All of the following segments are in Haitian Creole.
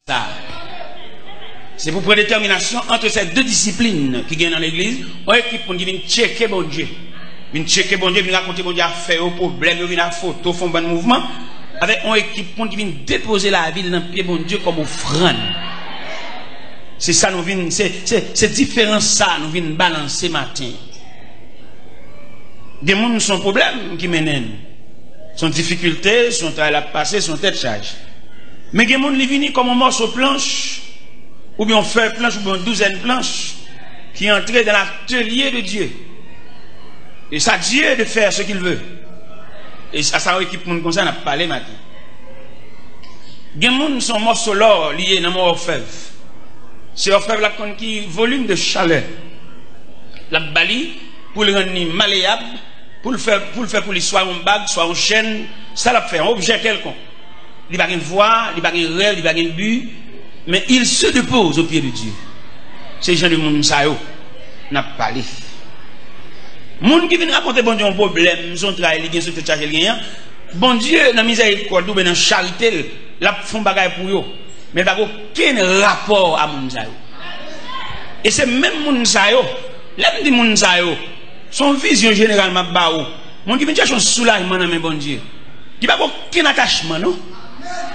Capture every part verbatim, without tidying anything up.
sa. Se pou pran detèminasyon ant se de disiplin ki gen nan legliz, yon ekip moun ki vin tcheke Bondye. Vin tcheke Bondye, vin rakonte Bondye afè yo, pwoblèm yo, vin ak foto, fè yon bann mouvman, avèk yon ekip moun ki vin depoze lavi l nan pye Bondye kòm ofrann. Se sa nou vin, se, se, se diferans sa nou vin balanse maten. Gen moun se yon pwoblèm ki mennen l. Se yon difikilte, se yon travay l ap pase, se yon tèt chaje. Men gen moun li vini kòm yon mòso planch, oubyen yon fèy planch, oubyen yon douzèn planch ki antre dans l'atelier de Dieu. Et c'est à Dieu de faire ce qu'il veut. E sa, sa yon ekip moun konsa n ap pale maten. Gen moun se yon mòso lò li ye nan men òfèv. Se òfèv la k konn ki volim de chalè l ap ba li pou l rann li maleyab, pou l fè, pou l fè pou li swa yon bag, swa yon chèn, sa l ap fè, yon objè kèlkonk. Li pa gen vwa, li pa gen rèv, li pa gen bi, men il se dépose aux pieds de Dieu. Se jan de moun sa yo n ap pale. Moun ki vin rakonte Bondye yon pwoblèm, se yon travay li gen, se yon tèt chaje li genyen, Bondye nan mizèrikòd li oubyen nan charite l, l ap fè yon bagay pou yo. Men l pa gen okenn rapò a moun sa yo. E se menm moun sa yo, lè m di moun sa yo, se yon vizyon jeneral m ap ba ou. Moun ki vin chèche yon soulajman nan men Bondye, li pa gen okenn atachman, non.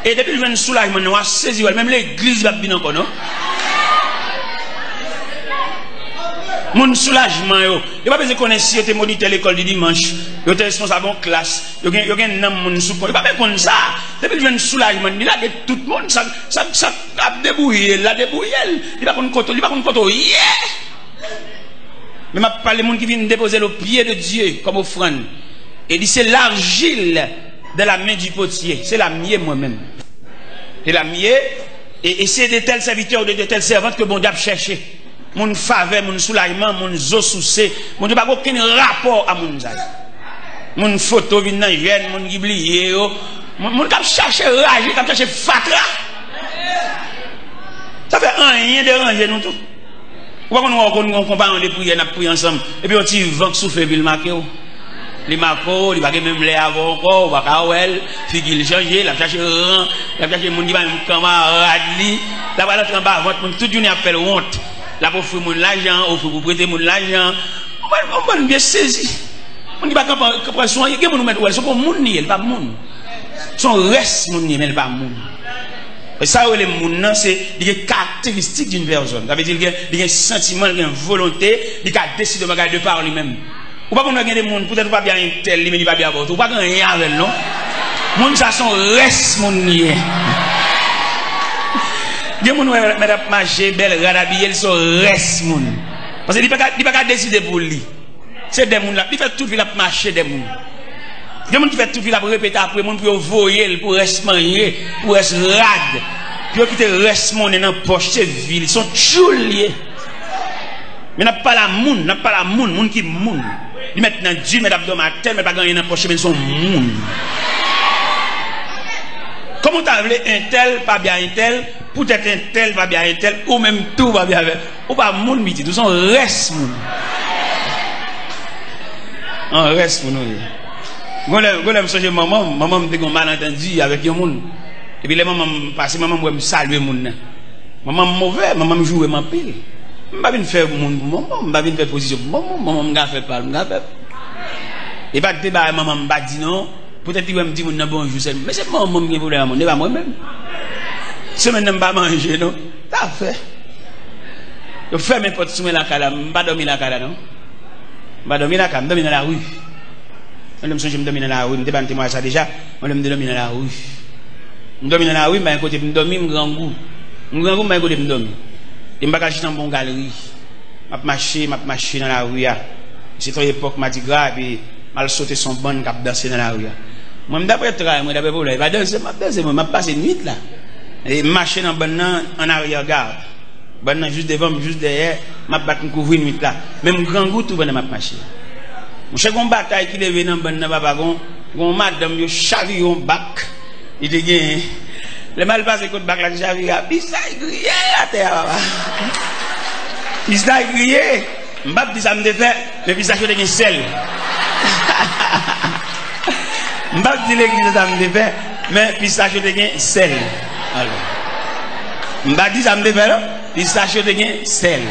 E depi l jwenn soulajman nan, w a sezi wè l, menm legliz li p ap vin ankò, non. Moun soulajman yo, yo pa bezwen konnen si yo te monitè lekòl di dimanch, yo te responsab yon klas, yo gen, yo gen nanm moun sou kò, yo pa bezwen konn sa. Depi l jwenn soulajman, li lage tout moun, sa, sa, sa ap debouye l la, debouye l. Li pa konn kote, li pa konn kote w ye. Men m ap pale moun ki vin depoze l o pye de Dye kòm ofrann. E li se l'argile dans la main du potier. Se la m ye mwen menm. Se la m ye. E, e se de tèl sèvitè ou de, de tèl sèvant ke Bondye ap chèche. Moun favè, moun soulajman, moun zo souse. Bondye pa gen okenn rapò a moun sa yo. Moun foto vin nan jèn, moun ki bliye yo. Moun, moun k ap chache raje, k ap chache fatra. Sa fè anyen deranje nou tou. Ou pa konn wè w konn gen yon konpayon de priyè n ap priye ansanm, epi yon ti van k soufle epi l make w. Li make w, li pa gen menm lè avè w ankò, ou pa ka wè l, figi l chanje, l ap chache ran, l ap chache moun ki pa menm kanmarad li, l ap al antre anba vant moun tout jounen ap fè l wont. L ap ofri moun lajan, ofri pou prete moun lajan. Yon bann, yon bann vye sezi. Moun ki pa kanpe, kanpe sou anyen, gen moun ou mèt wè l, se pou moun li ye, l pa moun. Se yon rès moun li ye, men l pa moun. E sa yo rele moun nan, se, li gen karakteristik d'une personne. Sa vle di, li gen, li gen santiman, li gen volonte, li ka deside yon bagay de pa li menm. Ou pa konn wè gen de moun, poutèt ou pa byen entèl, li menm li pa byen avè w tou. Ou pa gen anyen avè l, non. Moun sa se yon rès moun li ye. Gen moun wè mèt ap mache, bèl rad abiye, li se yon rès moun. Paske li pa ka, li pa ka deside pou li. Se dè moun l ap, li fè tout vi l ap mache dè moun. Gen moun ki fè tout vi l ap repete apre moun pou yo voye l, pou rès manje, pou rès rad, pou yo kite rès monnen nan pòch, se vi l, se yon tchoul li ye. Men n ap pale a moun, n ap pale a moun, moun ki moun. Li mèt nan di, mèt ap dòmi atè, mèt pa gen anyen nan pòch, men l se yon moun. Kòman w ta vle entèl pa byen entèl, poutèt entèl pa byen entèl, ou menm tou pa byen avè l? Ou pa moun, pitit, ou se yon rès moun. Yon rès moun ou ye. Gon lè, gon lè m sonje manman m, manman m te gen yon malantandi avèk yon moun. Epi lè manman m pase, manman m wè m salye moun nan. Manman m move, manman m joure m anpil. M pa vin fè moun pou manman m, m pa vin fè pozisyon pou manman m, manman m ka fè pa l, m ka fè. E pa t de bagay manman m pa di non. Poutèt li wè m di moun nan bonjou sèlman. Men se manman m gen pwoblèm ak moun, e pa mwen menm. Semèn nan m pa manje non. Sa fè. Yo fèmen pòt sou mwen lakay la, m pa dòmi lakay la non. M pa dòmi lakay, m dòmi nan lari. Yon lè m sonje m dòmi nan lari, m te ba n temwayaj sa deja. Yon lè m te dòmi nan lari. M dòmi nan lari, m pa gen kote pou m dòmi, m grangou. M grangou, m pa gen kote pou m dòmi. E m pa ka chita anba yon galri. M ap mache, m ap mache nan lari a. Se te yon epòk madigra, epi m al sote sou yon bann k ap danse nan lari a. Mwen, m daprè tray mwen, daprè pwoblèm, e pa danse m ap danse, mwen, m ap pase nwit la. E m mache nan bann nan, an aryè gad. Bann nan jis devan m, jis dèyè, m ap bat m kouvri nwit la. Men m grangou tou pandan m ap mache. Monchè, gen yon batay ki leve nan bann nan, papa, gen yon, gen yon madanm yo chavire yon bak. Li te genyen. Lè m al pase kot bak la, li chavire a, pistach griye atè a, papa. Pistach griye. M p ap di sa m te fè, men pistach yo te gen sèl. M p ap di legliz yo sa m te fè, men pistach yo te gen sèl. Alò. M pa di sa m te fè, non. Pistach yo te gen sèl.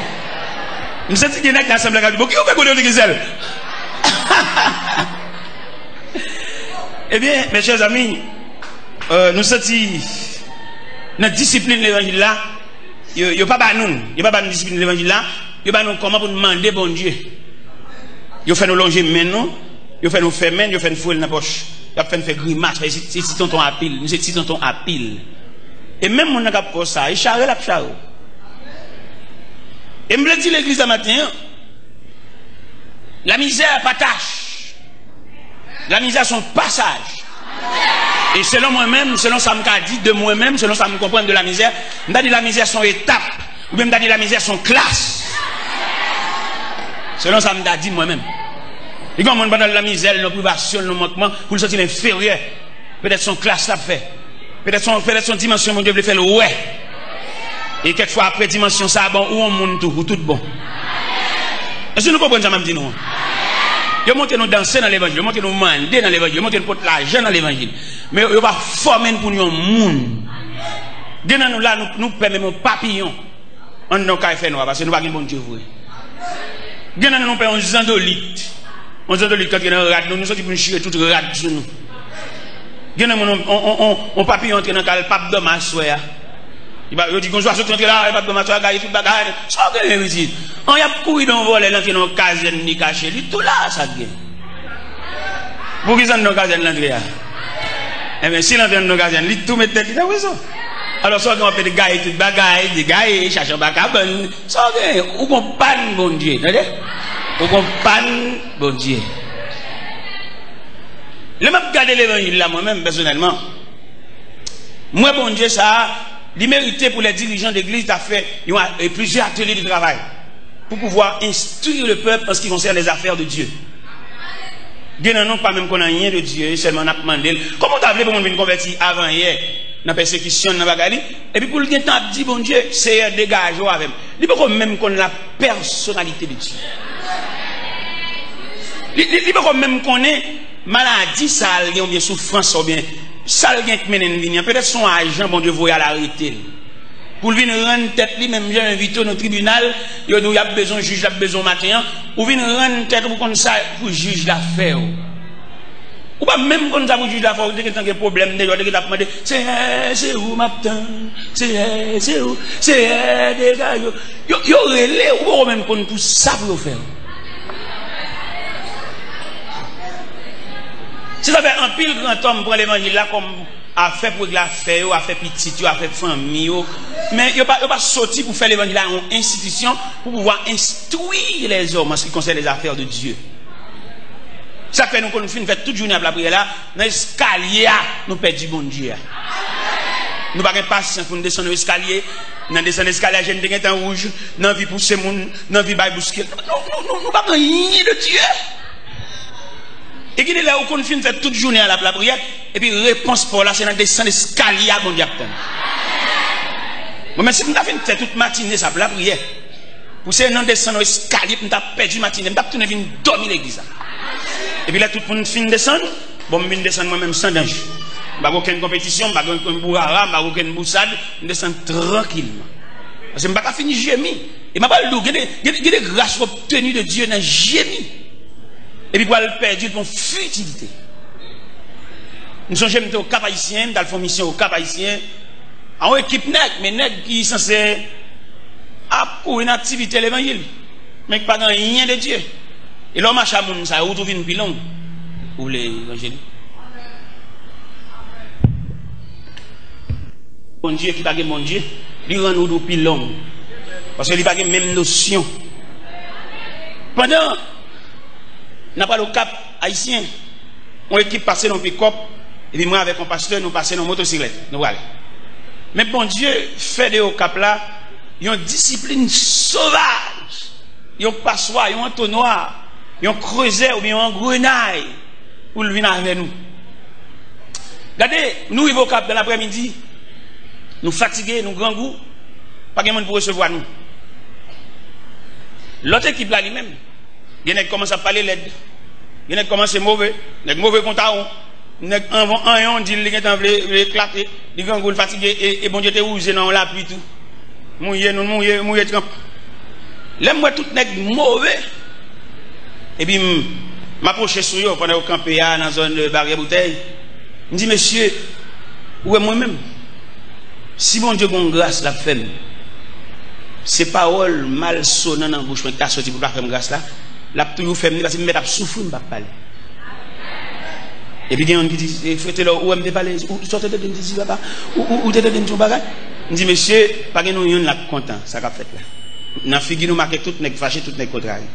M santi gen nèg nan asanble a k ap di, "Bon, ki yo fè kote yo te gen sèl?" Ebyen, mes chers amis, euh, nou santi nan disiplin levanjil la, yo, yo pa ba nou, yo pa ba nou disiplin levanjil la, yo ba nou kòman pou nou mande Bondye. Yo fè nou lonje men nou, yo fè nou fèmen, yo fè nou foure l nan pòch. Y ap fè n fè grimas, paske se, se ti tonton apil, nou se ti tonton apil. E menm moun nan k ap fè w sa, e chare l ap chare w. E m vle di legliz la maten an, la misère pa tâche. La misère se yon pasaj. E selon mwen menm, selon sa m ka di de mwen menm, selon sa m konprann de la misère, m ta di la misère se yon etap, oubyen m ta di la misère se yon klas. Selon sa m ta di mwen menm. Li gen yon moun pandan l nan mizè, l nan privasyon, l nan mankman, pou l santi l enferyè. Petèt se yon klas l ap fè. Petèt se yon, petèt se yon dimansyon Bondye vle fè l wè. E kèk fwa apre dimansyon sa a, bon, ou yon moun tou, ou tout bon. Èske nou konprann sa m ap di nou an? Yo montre nou danse nan levanjil, yo montre nou mande nan levanjil, yo montre nou pot lajan nan levanjil. Men yo, yo pa fòme n pou n yon moun. Gen nan nou la, nou, nou pè menm yon papiyon anndan yon kay fènwa, paske nou pa gen Bondye vre. Gen nan nou, nou pè yon zandolit. Yon zandolit k antre nan rad nou, nou santi pou nou chire tout rad sou nou. Gen nan nou, yon, yon, yon, yon papiyon antre nan kay la, l p ap dòmi aswè a. Li pa, yo di, "Gon zwazo t rantre la, li p ap dòmi aswè a, gaye tout bagay." Sa w genyen, pitit? An, y ap kouri nan yon vòlè, l antre nan yon kazèn, li kache, li tou la, sa k gen? Poukisa anndan yon kazèn l antre a? Enben, si l antre anndan yon kazèn, li tou met tèt li nan prizon. Alò, sa w gen, w ap mete gaye tout bagay, degaye, chache anba kabann. Sa w gen, ou gon pàn Bondye, tande? Ou gon pàn Bondye. Lè m ap gade levanjil la, mwen menm, pèsonèlman, m wè Bondye sa a, li merite pou lè dirijan legliz ta fè yon a-, e plizyè atelye de travay pou pouvwa enstwi le pèp an se ki konsène lè zafè de Dye. Gen nan nou pa menm konn anyen de Dye, sèlman n ap mande l. Kòman w ta vle pou moun vin konvèti avanyè nan pèsekisyon, nan bagay li, epi pou l gentan ap di Bondye, "Seyè, degaje w avè m"? Li poko menm konn la pèsonalite de Dye. Li, li, li poko menm konnen maladi sa l gen oubyen soufrans sa oubyen sa l gen k mennen l vini an. Petèt se yon ajan Bondye voye al arete l. Pou l vin rann tèt li, menm jan yo envite w nan tribinal, yo di w y ap bezwen jij la, ap bezwen w maten an, ou vin rann tèt ou pou konn sa pou jij la fè w. Ou pa menm konn sa pou jij la fè w, ou te gentan gen pwoblèm deja, ou te gentan ap mande, "Seyè, se ou m ap tann, Seyè, se ou, Seyè, degaje w." Yo, yo rele w, ou poko menm konn pou sa pou yo fè w. Se sa fè anpil grantòm pran levanjil la kòm afè pou regle afè yo, afè pitit yo, afè fanmi yo. Men yo pa, yo pa soti pou fè levanjil la yon enstitisyon pou pouvwa enstwi lèzòm an se ki konsène lèzafè de Dye. Sa k fè nou konn fin fè tout jounen ap lapriyè la, nan eskalye a, nou pèdi Bondye a. Nou pa gen pasyans pou n desann yon eskalye, nan desann eskalye a, je n te gentan wouj, n anvi pouse moun, n anvi bay bouske. Nou, nou, nou, nou, nou pa gen anyen de Dye. E gen de lè ou konn fin fè tout jounen an l ap lapriyè, epi repons pa w la se nan desann eskalye a Bondye ap tann. Mwen menm si m ta fin fè tout matine sa ap lapriyè, pou se nan desann yon eskalye pou m ta pèdi matine, m t ap tounen vin dòmi legliz la. Epi lè tout moun fin desann, bon, m vin desann mwen menm san danje. M pa gen okenn konpetisyon, m pa gen okenn bourara, m pa gen okenn bousad, m desann trankilman. Paske m pa ka fin jemi. E m ap al di w, gen de, gen de, gen de gras w obteni de Dye nan jemi. Epi pou al pèdi l pou yon fitilite. M sonje m te Okap Ayisyen, m t al fè yon misyon Okap Ayisyen. A yon ekip nèg, men nèg ki sanse ap kouri nan aktivite levanjil, men ki pa gen anyen de Dye. E lè w mache a moun sa yo, wout ou vin pi long. Ou vle evanjil? Bondye ki pa gen Bondye, li rann wout ou pi long. Paske li pa gen menm nosyon. Pandan n ap al Okap Ayisyen, yon ekip pase nan pikòp, epi mwen avèk yon pastè, nou pase nan motosiklèt, nou prale. Men Bondye fè de Okap la yon disiplin sovaj, yon paswa, yon antonwa, yon krezè oubyen yon angrenay pou l vin avè nou. Gade, nou rive Okap nan laprèmidi, nou fatige, nou grangou, pa gen moun pou resevwa nou. Lòt ekip la li menm, gen nèg kòmanse ap pale lèd. Gen nèg kòmanse move. Nèg move kon tawon. Nèg anvan anyon di l li gentan vle, vle eklate. Li grangou, l fatige e, e Bondye te wouze nan yon lapli tou. Mouye nou, mouye, mouye tranp. Lè m wè tout nèg move, epi m, m apwoche sou yo pandan yo kanpe a nan zòn, euh, Baryè Boutèy. M di, "Mesye, ou wè mwen menm? Si Bondye gon gras l ap fè m, se pawòl malsonan nan bouch mwen ki ta soti pou l pa fè m gras la, l ap toujou fè m li, paske m mèt ap soufri, m p ap pale." Epi gen youn ki di, "E, Frè Telor, ou wè m te pale, ou, sa w te tande m te di, papa? Ou, ou, ou te tande m di yon bagay?" M di, "Mesye, pa gen nou youn la k kontan sa k ap fèt la. Nan figi nou make tout nèg fache, tout nèg kontrarye.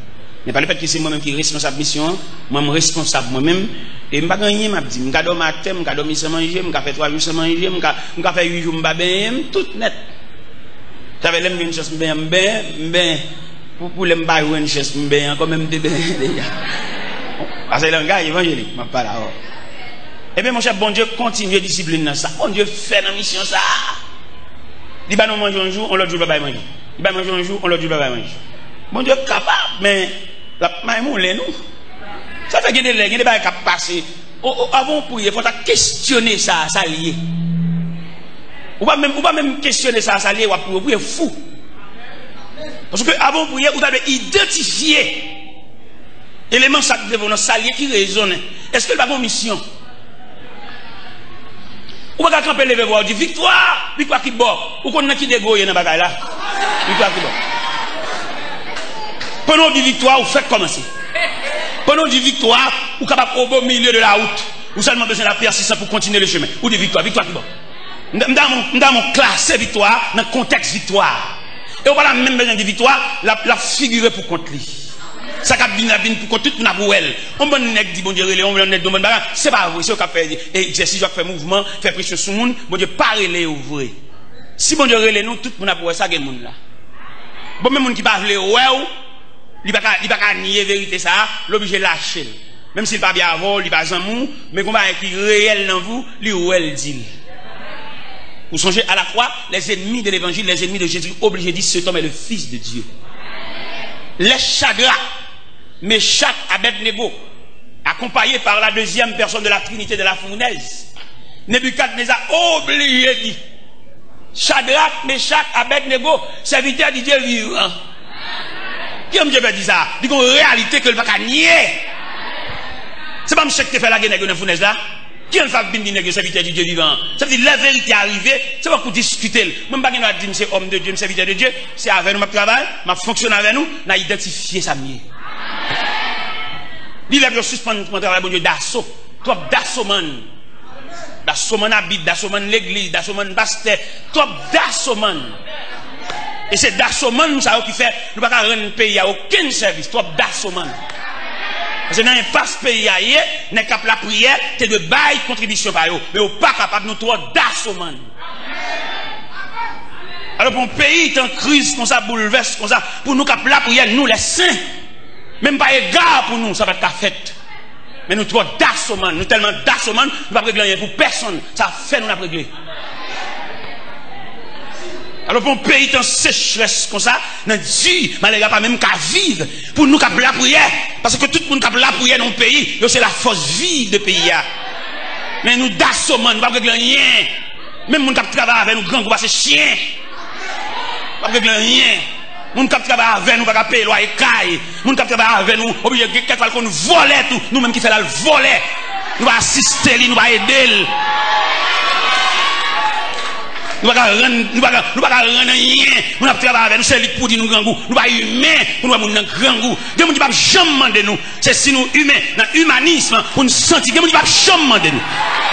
Men pa lefètke se mwen menm ki responsab misyon an, mwen m responsab mwen menm, e m pa gen anyen m ap di. M ka dòmi atè, m ka dòmi san manje, m ka fè twa jou san manje, m ka, m ka fè uit jou m pa benyen, m tout nèt. Sa fè lè m jwenn chans m benyen, m benyen, m benyen. Pou, pou lè m pa jwenn chans m benyen ankò, men m te benyen deja." Paske langaj evanjelik m ap pale avè w. Ebyen, monchè, Bondye kontinye disiplin nan. Sa Bondye fè nan misyon sa a. Li ba nou manje yon jou, yon lòt jou, li pa bay manje. Li ba manje yon jou, yon lòt jou, li pa bay manje. Bondye kapab, men l ap maymoulen nou. Sa fè gen de lè, gen de bagay k ap pase. O, o, avan w priye, fò w ta kestyone sa, sa l ye. Ou pa menm, ou pa menm kestyone sa, sa l ye, w ap priye, w priye fou. Paske avan w priye, ou ta dwe idantifye eleman sa k devan w nan, sa l ye ki rezonnen. Èske l pa gen yon misyon? Ou pa ka kanpe leve vwa w di, "Viktwa! Viktwa ki bò?" Ou konn nan ki degre w ye nan bagay la? Viktwa ki bò? Pandan w di viktwa, ou fèk kòmanse. Pandan w di viktwa, ou kapab au beau milieu de la route. Ou sèlman bezwen la pèsistans pou kontinye le chemen. Ou di viktwa, viktwa ki bò? M ta, m ta, m ta klase viktwa nan kontèks viktwa. E ou pa ta menm bezwen di viktwa, l ap, l ap figire pou kont li. Sa k ap vin, ap vin pou kont tout moun ap wè l. Yon bann nèg di Bondye rele, yon bann nèg di yon bann bagay. Se pa vre, se yo k ap fè egzèsis, yo k ap fè mouvman, fè presyon sou moun. Bondye pa rele yo vre. Si Bondye rele nou, tout moun ap wè sa gen moun la. Bon, men moun ki pa vle wè w, li pa ka, li pa ka nye verite sa a, l oblije lache l. Menm si l pa byen avè w, li pa zanmi w, men gon bagay ki reyèl nan vi w, li wè l di l. Ou sonje, à la croix, les ennemis de l'évangile, les ennemis de Jésus, obligé di, "Cet homme est le Fils de Dieu." Lè Chadrak, Mechak, Abèdnego, accompagné par la deuxième personne de la Trinité de la fournaise, Nebikadneza oblije di, "Chadrak, Mechak, Abèdnego, sèvitè di Dye vivan." Kijan Bondye fè di sa? Li gon reyalite ke l pa ka nye. Se pa Mechak ki te fè lage nèg yo nan founèz la? Kijan l fè ap vin di nèg yo sèvitè di Dye vivan an? Sa vle di, lè verite a rive, se pa pou diskite l. Mwen, m pa gen dwa di m se òm de Dye, m sèvitè de Dye. Se avè nou m ap travay, m ap fonksyone avè nou, n a idantifye sa m ye. Li lè pou yo sispann pran travay Bondye daso. Twòp dasomann. Dasomann abit, dasomann legliz, dasomann pastè. Twòp dasomann. E se dasomann sa yo ki fè nou pa ka rann peyi a okenn sèvis. Twòp dasomann. Paske nan enpas peyi a ye, nèg k ap lapriyè te dwe bay kontribisyon pa yo. Men yo pa kapab, nou twò dasomann. Alò, pou yon peyi te an kriz konsa, boulvès konsa, pou nou k ap lapriyè, nou lèsen. Menm pa ega pou nou, sa pa t ka fèt. Men nou twò dasomann, nou tèlman dasomann, nou p ap regle anyen pou pèsonn. Sa fè nou n ap regle. Alò, pou yon peyi te an sechrès konsa, nan di, malere a pa menm ka viv, pou nou k ap lapriyè, paske tout moun k ap lapriyè nan yon peyi, yo se lafòs viv de peyi a. Men nou dasomann, nou p ap regle anyen. Menm moun k ap travay avè nou grangou pase chen. W ap regle anyen. Moun k ap travay avè nou pa ka peye lwaye kay. Moun k ap travay avè nou oblije gen kèk fwa l konn vòlè tou. Nou menm ki fè l al vòlè. Nou pa asiste li, nou pa ede l. Nou pa ka rann, nou pa ka, nou pa ka rann anyen. Moun ap travay avè nou, se li k pou di nou grangou. Nou pa imen pou nou wè moun nan grangou. Gen moun ki p ap janm mande nou. Se si nou imen, nan imanism, pou n santi. Gen moun ki p ap janm mande nou.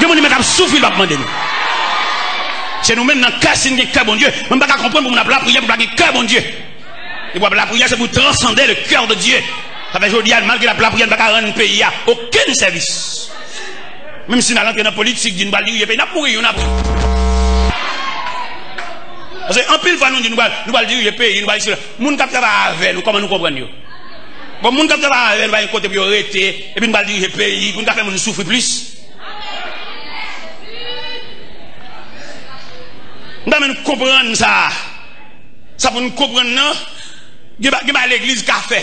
Gen moun imen k ap soufri, l p ap mande nou. Se nou menm nan kè, si n gen kè Bondye. Mwen, m pa ka konprann pou moun ap lapriyè, pou pa gen kè Bondye. E pou ap lapriyè, se pou transande le cœur de Dieu. Sa fè jodi a, malgre l ap lapriyè, l pa ka rann peyi a okenn sèvis. Menm si n al antre nan politik, di n pral dirije peyi, n ap mouri youn apre. Paske anpil fwa nou di nou pral, nou pral dirije peyi, nou pral isi la. Moun k ap travay avè nou, kòman nou konprann yo? Bon, moun k ap travay avè nou pa gen kote pou yo rete, epi nou pral dirije peyi, pou nou ka fè moun soufri plis. M ta renmen nou konprann sa. Sa pou nou konprann nan, gen ba-, gen bagay legliz ka fè.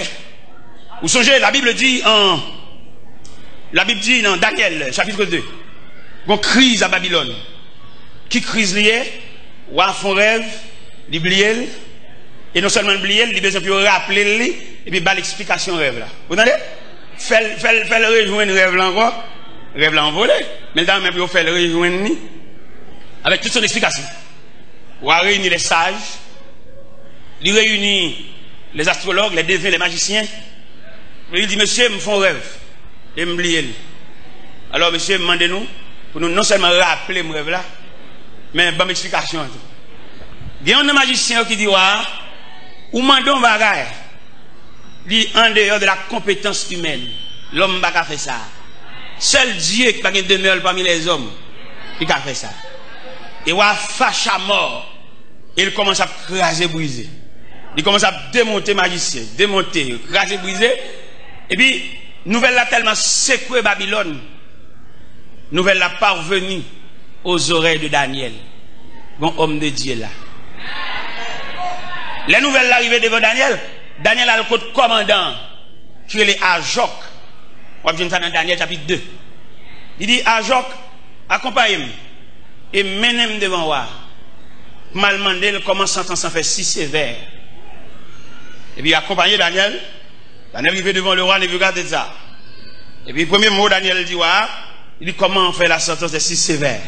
Ou sonje, Labib di an, Labib di nan Danyèl, chapit de, gon kriz a Babilòn. Ki kriz li ye? Wa fè yon rèv, Li bliye l. E non sèlman l bliye l, li bezwen pou yo raple l li, epi ba l eksplikasyon rèv la. Ou tande? Fè l, fè l, fè l rejwenn rèv la ankò. Rèv la anvole. Men l ta renmen pou yo fè l rejwenn li. Avec toute son explication. Wa reyini les sages. Li reyini les astrologues, les devins, les magiciens. Li di, "Mesye, m fè yon rèv. E m bliye l." Alò, mesye, m mande nou pou nou non sèlman raple m rèv la, men ban m eksplikasyon an tou. Gen youn nan majisyen yo ki di wa a, "Ou mande yon bagay, li andeyò de la konpetans imèn. Lòm pa ka fè sa. Sèl Dye ki pa gen demèl pami lèzòm ki ka fè sa." E wa a fache a mò. E li kòmanse ap kraze brize. Li kòmanse ap demonte majisyen, demonte, kraze brize. Epi, nouvèl la tèlman sekwe Babilòn, nouvèl la parvenu aux oreilles de Daniel. Gon homme de Dieu la. Lè nouvèl la rive devan Daniel, Daniel al kot kòmandan an ki rele Ajòk. W ap jwenn sa nan Daniel chapit de. Li di, "Ajòk, akonpaye m e mennen m devan wa a pou m al mande l kòman santans lan fè si sevè." Epi, akonpaye Daniel. Daniel rive devan le roi Nebukadnezar. Epi, premye mo Daniel di wa a, li di, "Kòman fè la santans est si sévère?"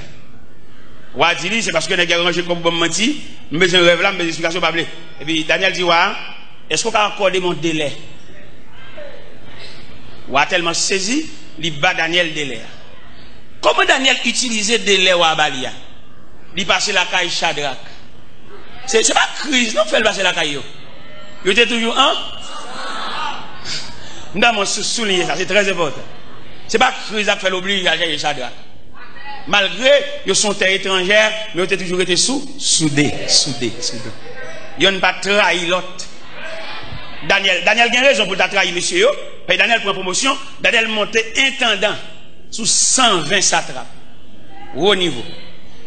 Wa a di li, "Se paske nèg yo ranje kò pou ban m manti, m bezwen rèv la, m bezwen eksplikasyon, pa vle." Epi Daniel di wa a, "Èske w ka akòde m yon delè?" Wa a tèlman sezi, li ba Daniel delè a. Kòman Daniel itilize delè wa a ba li a? Li pase lakay Chadrak. Se, se pa kriz non k fè l pase lakay yo. Yo te toujou an. M ta mwen sou, souliye sa, se trè enpòtan. Se pa kriz la k fè l oblije al chèche Chadrak. Malgre yo se yon tè etranjè, men yo te toujou rete sou, soude, soude, soude. Yonn pa trayi lòt. Daniel, Daniel gen rezon pou l ta trayi mesye yo. Paske Daniel pran pwomosyon, Daniel monte entandan sou san ven satrap. Wo nivo.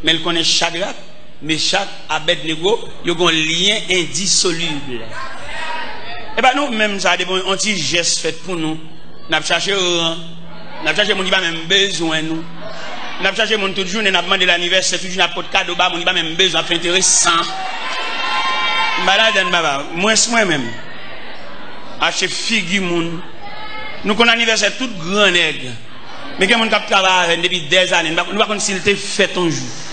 Men l konnen Chadrak, Mechak, Abèdnego, yo gen yon lyen endisolib. E pa nou menm sa, depi yon ti jès fèt pou nou, n ap chache ran, n ap chache moun ki pa menm bezwen nou. N ap chache moun tout jounen, n ap mande l anivèsè, tout jounen ap pot kado ba moun ki pa menm bezwen, ap fè enteresan. M pa ladann, papa. Mwens mwen menm. Achte figi moun. Nou konn anivèsè tout gran nèg. Men gen moun k ap travay avè n depi dèzane, nou pa, nou pa konn si l te fèt yon jou.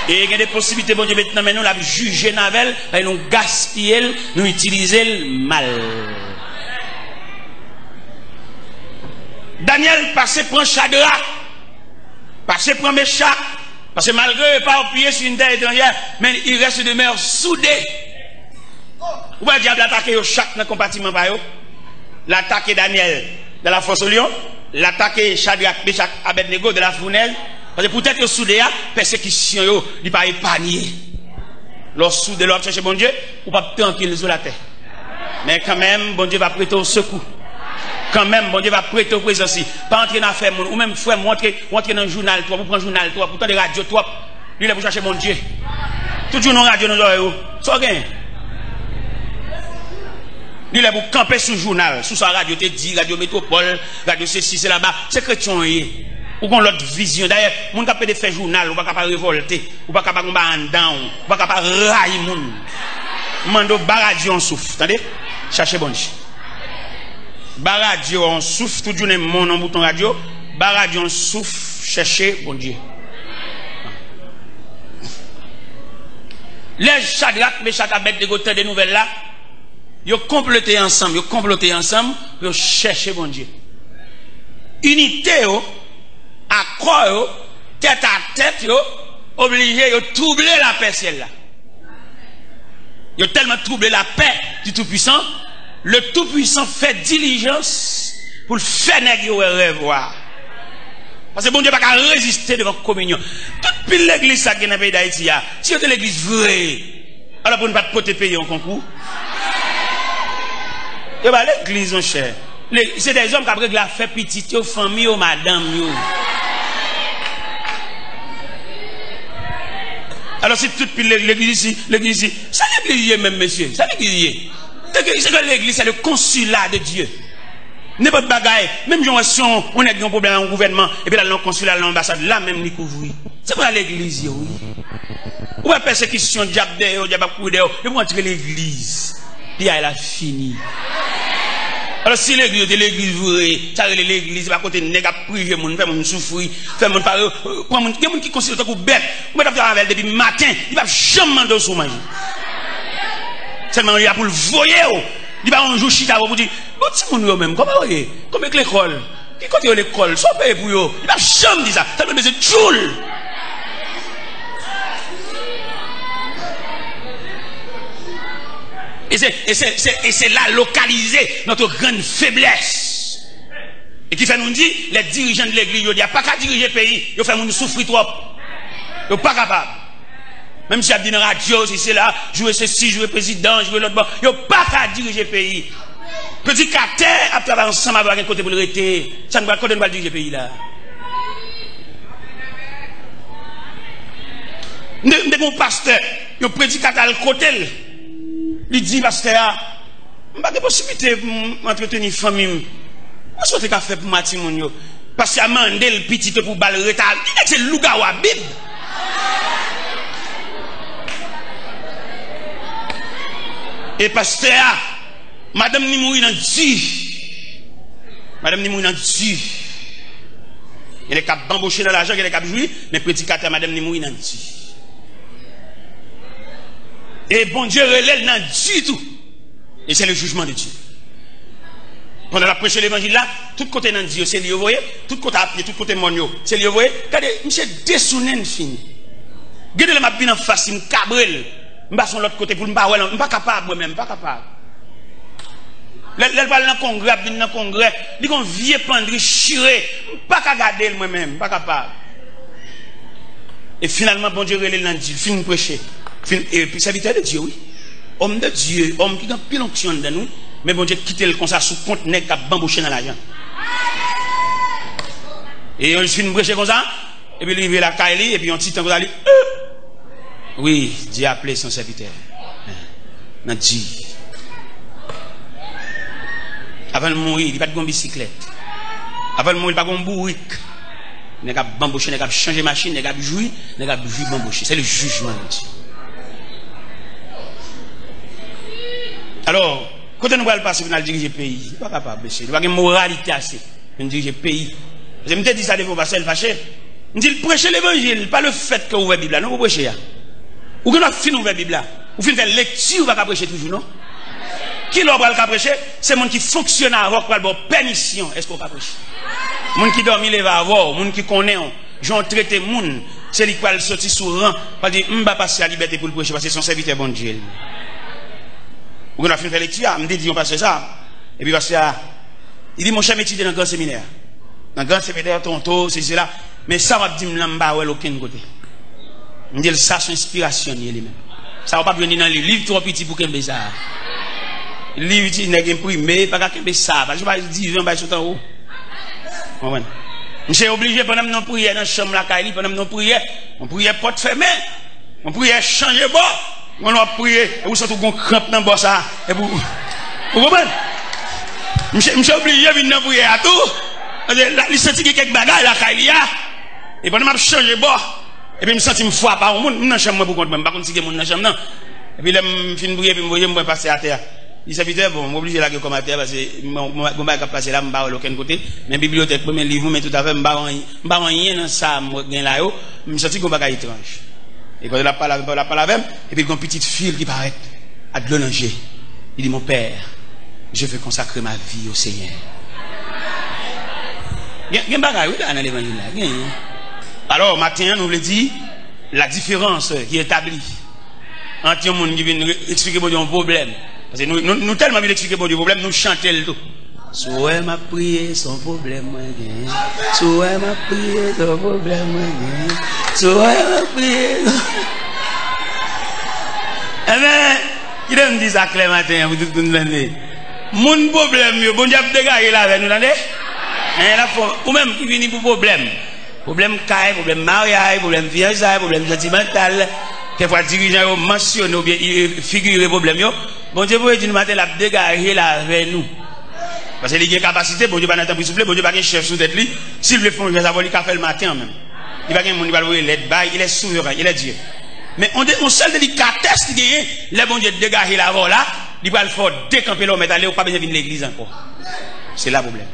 E gen de posiblite Bondye met nan men nou, l ap jije n avè l, paske nou gaspiye l, nou itilize l mal. Daniel pase pran Chadrak, pase pran Mechak, paske malgre yo epapiye sou yon tè etranjè, men ils restent, demeurent soudés. Ou wè dyab la atake yo chak nan konpatiman pa yo. L atake Daniel dans la fosse au lion, l atake Chadrak, Mechak, Abèdnego dans la fournaise. Paske poutèt yo soude a, pèsekisyon yo, li pa epanye. Lè w soude, lè w ap chèche Bondye, ou p ap trankil sou latè. Men kanmenm, Bondye va prete w sekou. Kanmenm, Bondye va prete w prezans li. Pa antre nan afè moun. Ou menm, frè m, ou antre, ou antre nan jounal twòp, ou pran jounal twòp, ou tande radyo twòp. Li lè pou chache Bondye. Tout jounen yon radyo nan zòrèy ou. Sa w genyen? Li lè pou kanpe sou jounal, sou sa radyo te di, radyo Metwopòl, radyo sesi, sela, ba, se kretyen w ye. Ou gen lòt vizyon. Dayè, moun k ap pede fè jounal, ou pa ka pa revòlte, ou pa ka pa gen yon bagay anndan w, ou pa ka pa rayi moun. M mande w ba radyo yon souf, tande? Chache Bondye. Ba radyo a yon souf, tout jounen moun yon bouton radyo, ba radyo yon souf, chèche Bondye. Lè Chadrak, Mechak, Abèdnego tande nouvèl la, yo konplote ansanm, yo konplote ansanm pou yo chèche Bondye. Inite yo, akò yo, tèt a tèt yo, oblije yo twouble lapè syèl la. Yo tèlman twouble lapè du Tout-Puissant, le Tout-Puissant fè dilijans pou l fè nèg yo wè rèv wa a. Paske Bondye pa ka reziste devan kominyon. Tout pil legliz sa k gen nan peyi Dayiti a, si yo te legliz vre, alò pou n pa t pote peyi an konkou. Yo pa legliz, monchè. Le, se dèzòm k ap regle afè pitit yo, fanmi yo, madanm yo. Alò, si tout pil le-, legliz isi, legliz isi, sa legliz ye menm, mesye? Sa legliz ye? Se ke, se ke legliz, se le consulat de Dieu. Nenpòt bagay, menm jan w wè si yon, yon nèg gen yon pwoblèm ak yon gouvènman, epi l al nan yon konsila, al nan yon anbasad, la menm li kouvri. Se konsa legliz ye, wi. Ou wè pèsekisyon, dyab dèyè w, dyab ap kouri dèyè w. Depi w antre legliz, piyay la fini. Alò, si legliz yo te legliz vre, sa rele legliz, se pa kote nèg ap prive moun, fè moun soufri, fè moun pare, pran moun, gen moun ki konsidere w tankou bèt. Ou mèt ap travay avè l depi maten, li p ap janm mande w si w manje. Sèlman li la pou l voye w. Li pa yon jou chita pou di, bon, timoun yo menm, kòman yo ye? Kòman k lekòl? Ki kote yo lekòl? Sa w peye pou yo? Li p ap janm di sa. Sèlman l bezwen tchoul. Et c'est, et c'est, c'est, et c'est là localisée notre grande faiblesse. E ki fè nou di, les dirigeants de l'église, yo di, a pa ka dirije peyi, yo fè moun soufri twòp. Yo pa kapab. Menm si y ap di nan radyo, si se la, joure sesi, joure prezidan, joure lòt bò, yo pa ka dirije peyi. Predikatè ap travay ansanm avè w, pa gen kote pou l rete. Sa n pral, kote n pral dirije peyi la? M te, m te gen yon pastè, yon predikatè al kote l. Li di pastè a, m pa gen posiblite pou m antreteni fanmi m. Kisa w te ka fè pou m a timoun yo? Pastè a mande l pitit yo pou ba l reta. Li nèg se lougawou a Bib. E pastè a, madanm ni mouri nan di. Madanm ni mouri nan di. Gen nèg k ap banboche nan lajan, gen nèg k ap jwi, men predikatè a, madanm ni mouri nan di. E Bondye rele l nan di tou. Et c'est le jugement de Dieu. Pandan l ap preche levanjil la, tout kote nan di yo, se li yo voye, tout kote ap ye, tout kote mòn yo, se li yo voye. Gade, misye desounen fini. Gen de lè m ap vin anfas li, m kabre l, m pase yon lòt kote pou l, m pa wè l, m pa kapab, mwen menm, m pa kapab. Lè, lè l pral nan kongrè, ap vin nan kongrè, li gon vye pandri chire, m pa ka gade l, mwen menm, m pa kapab. E finalman, Bondye rele l nan di, fin preche. Fin, epi sèvitè de Dye, wi. Homme de Dieu, òm ki gen anpil onksyon anndan l, wi. Men Bondye kite l konsa sou kont nèg k ap banboche nan lajan. E yon fin preche konsa, epi li rive lakay li, epi yon ti tan konsa li, euh! Wi, Dye aple son sèvitè. Nan di. Avan l mouri, li pa t gen yon bisiklèt. Avan l mouri, li pa t gen yon bourik. Nèg ap banboche, nèg ap chanje machin, nèg ap jwi, nèg ap jwi banboche. C'est le jugement de Dieu. Alò, kote nou pral pase pou n al dirije peyi? Nou pa kapab, mesye. Nou pa gen moralite ase pou n dirije peyi. Paske m te di sa devan yon pastè, l fache. M di l, preche levanjil, pa le fèt ke w ouvè Bib la, non, pou preche a. Ou gen dwa fin ouvè Bib la. Ou fin fè lekti, ou pa ka preche toujou, non. Ki lè w pral ka preche? Se moun ki fonksyone avè w k pral ba w pèmisyon. Èske w ka preche? Moun ki dòmi leve avè w, moun ki konnen w, jan w trete moun, se li k pral soti sou ran, pral di, m ba pastè a libète pou l preche, paske se yon sèvitè Bondye l ye. Ou gen dwa fin fè lekti a, m te di yon pastè sa, epi pastè a, li di, monchè, m etidye nan gran seminè. Nan gran seminè, Toronto, sesi, sela. Men sa w ap di m lan, m pa wè l okenn kote. M di l, sa se yon enspirasyon li ye li menm. Sa w p ap jwenn li nan liv. Liv twò piti pou kenbe sa. Liv ti nèg enprime, pa ka kenbe sa. Paske pa diven bay sot anwo. Konprann? Misye oblije, pandan m nan priyè nan chanm lakay li, pandan m nan priyè, yon priyè pòt fèmen, yon priyè chanje bò. Mwen w ap priye, epi w santi w gon kranp nan bò sa, epi w, ou konprann? Misye, misye oblije vin nan priyè a tou. Paske la, li santi gen kèk bagay lakay li a. E pandan m ap chanje bò, epi m santi m frape a yon moun, m nan chanm mwen pou kont mwen, m pa konn si gen moun nan chanm nan. Epi lè m fin priye, epi m voye, m wè pastè atè a. Li di, sèvitè, bon, m oblije lage kò m atè a, paske m, m, gon bagay k ap pase la, m pa wè l okenn kote. Men bibliyotèk mwen, men liv mwen, men tout afè, m pa wè anyen, m pa wè anyen nan sa m gen la yo. M santi gon bagay etranj. E pandan l ap pale avè m, pandan l ap pale avè m, epi gon pitit fi l ki parèt, ak dlo nan je. Li di, mon père, je veux consacrer ma vie au Seigneur. Gen, gen bagay, wi, la, nan levanjil la, gen. Alò, maten an, nou vle di, la différence qui est établie ant yon moun ki vin re-, eksplike Bondye yon pwoblèm. Paske nou, nou, nou tèlman vin eksplike Bondye pwoblèm, nou chante l tou. Si w wè m ap priye, se yon pwoblèm mwen genyen. Si w wè m ap priye, se yon pwoblèm mwen genyen. Si w wè m ap priye, se yon... Enben, kite m di sa klè maten an pou tout moun tande. Moun pwoblèm yo, Bondye ap degaje l avè nou, tande? Enyen l ap fè, ou menm ki vini pou pwoblèm. Pwoblèm kay, pwoblèm maryaj, pwoblèm fiyansay, pwoblèm santimantal. Kèkfwa dirijan yo mansyone oubyen i-, figire pwoblèm yo. Bondye voye di nou maten l ap degaje l avè nou. Paske li gen kapasite, Bondye pa nan tanpri soufle, Bondye pa gen chèf sou tèt li. Si l vle fè yon jès avè w, li ka fè l maten an menm. Li pa gen moun li pral voye lèt bay, il est souverain, il est Dieu. Men on, de, on sèl delikatès li genyen, lè Bondye degaje l avè w la, li pral fè w dekanpe la, w mèt ale, ou pa bezwen vin legliz ankò. Se la pwoblèm.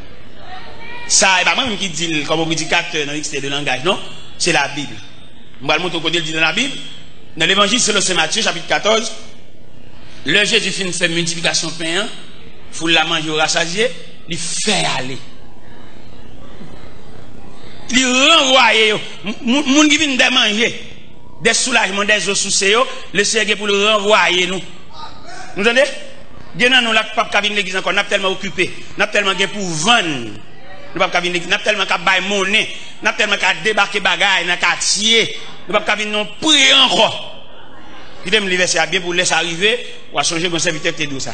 Sa, e pa mwen menm ki di l kòm predikatè nan ekstrè de langaj, non. Se Labib. M pral montre w kote l di nan Labib. Nan Levanjil selon Sen Matye, chapit katòz, lè Jezi fin fè miltiplikasyon pen an, foul la manje, yo rasazye, li fè ale. Li ranvwaye yo. M-, moun, moun ki vin dè manje, dè soulajman, dè zo souse yo, Lesenyè gen pou l ranvwaye nou. Nou tande? Gen nan nou la k p ap ka vin legliz ankò, n ap tèlman okipe, n ap tèlman gen pou vann. Nou p ap ka vin legliz, n ap tèlman ka bay monnen, n ap tèlman ka debake bagay nan katye, nou p ap ka vin nan pri ankò. Kite m li vèsè a byen pou lè sa rive, w a sonje gon sèvitè ki te di w sa.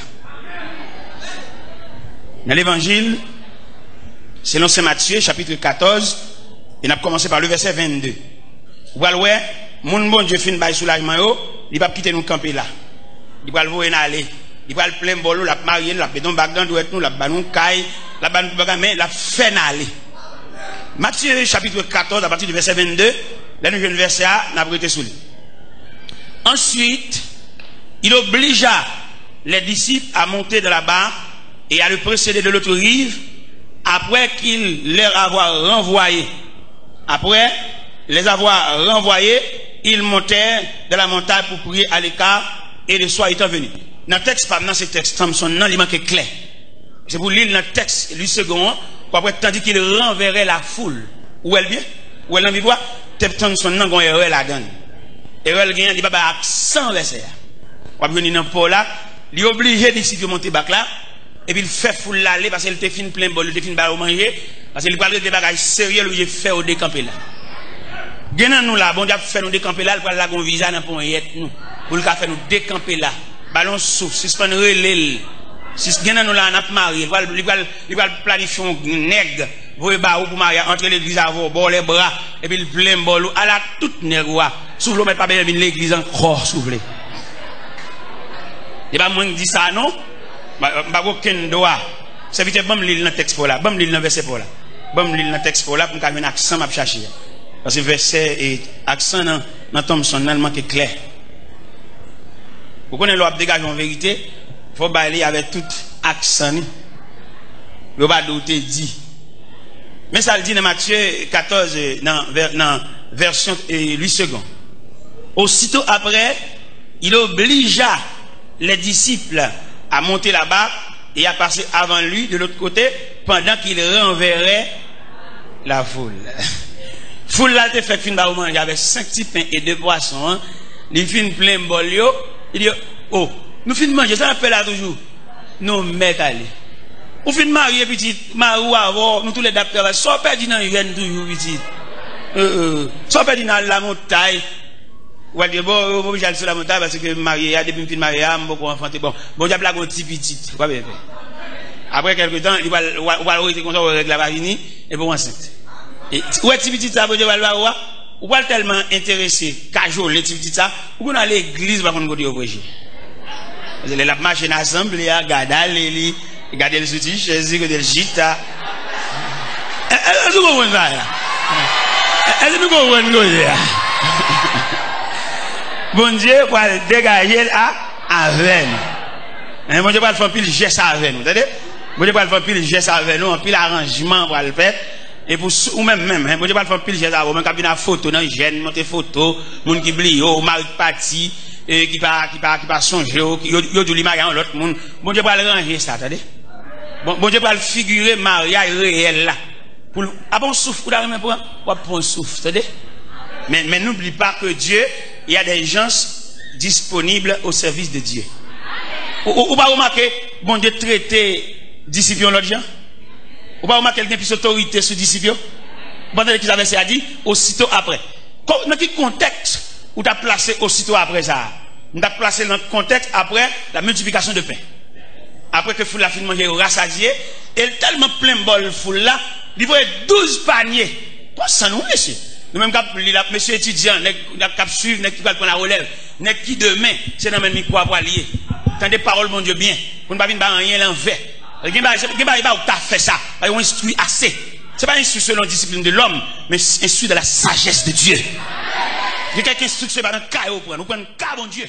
Nan Levanjil selon Sen Matye, chapit katòz, e n ap kòmanse pa le vèsè vennde. Ou pral wè, moun Bondye fin bay soulajman yo, li p ap kite nou kanpe la. Li pral voye n ale. Li pral plen bòl nou, l ap marye n, l ap mete yon bag nan dwèt nou, l ap ba nou kay, l ap ba nou tout bagay, men l ap fè n ale. Matye chapit katòz, apati de vèsè vennde, lè nou jwenn vèsè a, n ap rete sou li. Ensuite, il obligea les disciples à monter dans la barque et à le précéder de l'autre rive, après qu'il leur avoir renvoyé. Après les avoir renvoyés, ils montèrent dans la montagne pour prier à l'écart, et le soir étant venu. Nan tèks pa m nan, se tèks Thompson nan, li manke klè. Se pou li l nan tèks Louis Segond an, w ap wè, tandis qu'il renverrait la foule. Ou wè l byen? Ou wè l nan Bib la? Tèks Thompson nan gon erè ladan l. Erè l genyen, li pa bay aksan vèsè a. W ap jwenn li nan pò la, li oblije disip yo monte bak la, epi l fè foul la ale, paske l te fin plen bòl, li te fin ba yo manje, paske li pral regle bagay serye, l oblije fè yo dekanpe la. Gen nan nou la, Bondye ap fè nou dekanpe la, l pral lage yon viza nan ponyèt nou, pou l ka fè nou dekanpe la. Ba l yon souf, sispann rele l. Sis gen nan nou la, n ap marye, li pral, li pral, li pral planifye yon nèg, voye ba ou pou marye, antre legliz avè w, ba w lèbra, epi l plen bòl ou, ala tout nèg ou a. Soufle w mèt pa bezwen vin legliz ankò, soufle. E pa mwen ki di sa, non. M pa, m pa gen okenn dwa. Sèvitè, ban m li l nan tèks pa w la. Ban m li l nan vèsè pa w la. Ban m li l nan tèks pa w la pou m ka jwenn aksan m ap chache a. Paske vèsè e aksan nan, nan Thompson nan, l manke klè. Ou konnen lè w ap degaje yon verite, fò w bay li avèk tout aksan li. Yo pa di w te di. Men sa l di nan Matye katòz, nan vè-, nan vèsyon, eh, Louis Segond. Aussitôt après, il obligea les disciples à monter la barque et à passer avant lui de l'autre côté, pendant qu'il renverrait la foule. Foul la te fèk fin ba yo manje avèk senk ti pen e de pwason an, li fin plen bòl yo, li di yo, "O, nou fin manje, sa n ap fè la toujou?" Nou mèt ale. Ou fin marye pitit, mari w avè w, nou toulède ap travay. Sa w pèdi nan jèn toujou, pitit? Euh, euh. Sa w pèdi nan al lamontay? Ou al di, "Bon, ou oblije al sou lamontay paske m marye a, depi m fin marye a, m poko anfante." Bon, Bondye ap lage yon ti pitit. Ou pa bezwen pè. Apre kèlke tan, li pral, ou pral rete konsa, ou wè règ la pa vini, epi ou ansent. E, ou wè ti pitit sa Bondye pral ba ou a? Ou pral tèlman enterese, kajole ti pitit sa, ou konn al legliz, ou pa konn kote yo preche. Paske lè l ap mache nan asanble a, gade ale li, gade l sou ti chèz li, kote l chita. E, e, èske nou konprann sa a? E, èske nou konprann koze a? Bondye pral degaje l a, avè nou. Hein, Bondye pral fè anpil jès avè nou, tande? Bondye pral fè anpil jès avè nou, anpil aranjman pral fèt. E pou sou, ou menm, menm, hein, Bondye pral fè anpil jès avè w, menm k ap vin ak foto nan jèn, montre foto, moun ki bliye w, mari k pati, e ki pa, ki pa, ki pa sonje w, ki, yo, yo di w li marye a yon lòt moun. Bondye pral ranje sa, tande? Bon, Bondye pral figire maryaj reyèl la. Pou l, a bon souf, ou ta renmen pran? W ap pran souf, tande? Men, men n'oublie pas que Dieu, il y a des gens disponibles au service de Dieu. Ou, ou, ou pa remake, Bondye trete disip yo yon lòt jan? Ou pa remake l gen plis otorite sou disip yo? Ou pa tande kisa vèsè a di? Aussitôt après. Ko-, nan ki kontèks ou ta plase aussitôt après sa a? M ta plase l nan kontèks après la multiplication de pain. Apre ke foul la fin manje, yo rasazye, e l tèlman plen bòl foul la, li voye douz panye. Konsa nou, mesye. Nou menm k ap li la, mesye etidyan, nèg, nèg k ap swiv, nèg ki pral pran larelèv, nèg ki demen, se nan men mikwo a pral ye. Tande pawòl Bondye byen, pou n pa vin bay anyen lanvè. Gen bagay, gen bagay ba ou k ta fè sa, pa yo enstwi ase. Se pa enstwi selon disiplin de lòm, men enstwi dans la sagesse de Dieu. Gen kèk enstriksyon, e pa nan kay ou pran l, ou pran l nan kay Bondye.